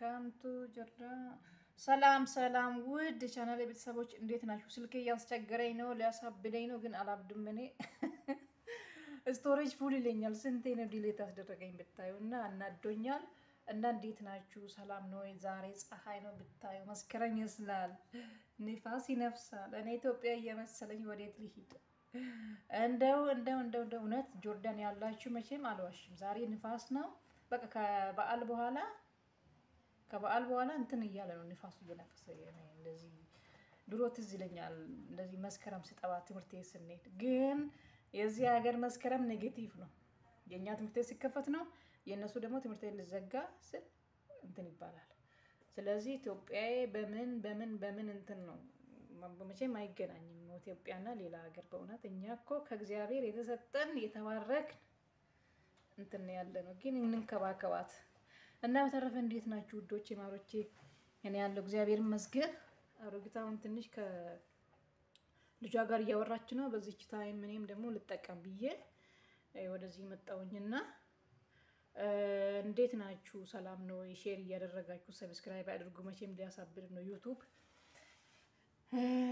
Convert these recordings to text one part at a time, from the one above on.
Welcome to Jordan። ሰላም ሰላም፣ ውድ ቻናል ቤተሰቦች እንዴት ናችሁ? ስልኬ እያስቸገረኝ ነው፣ ሊያሳብደኝ ነው፣ ግን አላብድም። እኔ storage full ይለኛል። ስንቴ ነው delete አስደረገኝ ብታዩ እና አናዶኛል። እና እንዴት ናችሁ? ሰላም ነው? ዛሬ ፀሐይ ነው ብታዩ፣ መስከረም ይመስላል፣ ንፋስ ይነፍሳል። እኔ ኢትዮጵያ እየመሰለኝ ወዴት ልሂድ? እንደው እንደው እንደው እንደው እውነት ጆርዳን ያላችሁ መቼም አልዋሽም። ዛሬ ንፋስ ነው። በቃ ከበዓል በኋላ እንትን እያለ ነው ንፋሱ እየነፈሰ እንደዚህ። ድሮ ትዝ ይለኛል እንደዚህ መስከረም ስጠባ ትምህርት ቤት ስንሄድ፣ ግን የዚህ ሀገር መስከረም negative ነው። የእኛ ትምህርት ቤት ሲከፈት ነው፣ የእነሱ ደግሞ ትምህርት ቤት ሊዘጋ ስል እንትን ይባላል። ስለዚህ ኢትዮጵያዬ በምን በምን በምን እንትን ነው፣ መቼም አይገናኝም ኢትዮጵያና ሌላ ሀገር። በእውነት እኛ እኮ ከእግዚአብሔር የተሰጠን የተባረክን እንትን ያለ ነው፣ ግን እንንከባከባት። እና በተረፈ እንዴት ናችሁ ውዶቼ ማሮቼ? እኔ ያለው እግዚአብሔር ይመስገን። አሮጊታውን ትንሽ ከልጇ ጋር እያወራች ነው። በዚች time እኔም ደግሞ ልጠቀም ብዬ ወደዚህ መጣሁኝና እንዴት ናችሁ? ሰላም ነው? Share እያደረጋችሁ subscribe አድርጉ። መቼም ሊያሳብድ ነው YouTube።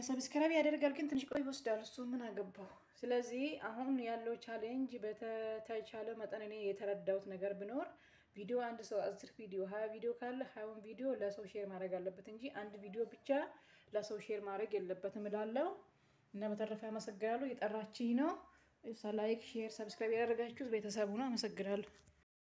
Subscribe ያደርጋል፣ ግን ትንሽ ቆይ ይወስዳል። እሱ ምን አገባው? ስለዚህ አሁን ያለው challenge በተቻለ መጠን እኔ የተረዳሁት ነገር ቢኖር ቪዲዮ አንድ ሰው 10 ቪዲዮ 20 ቪዲዮ ካለ 20ውን ቪዲዮ ለሰው share ማድረግ አለበት እንጂ አንድ ቪዲዮ ብቻ ለሰው share ማድረግ የለበትም እላለሁ። እና በተረፈ አመሰግናለሁ። የጠራችኝ ነው። Like፣ share፣ subscribe ያደረጋችሁት ቤተሰቡ ነው። አመሰግናለሁ።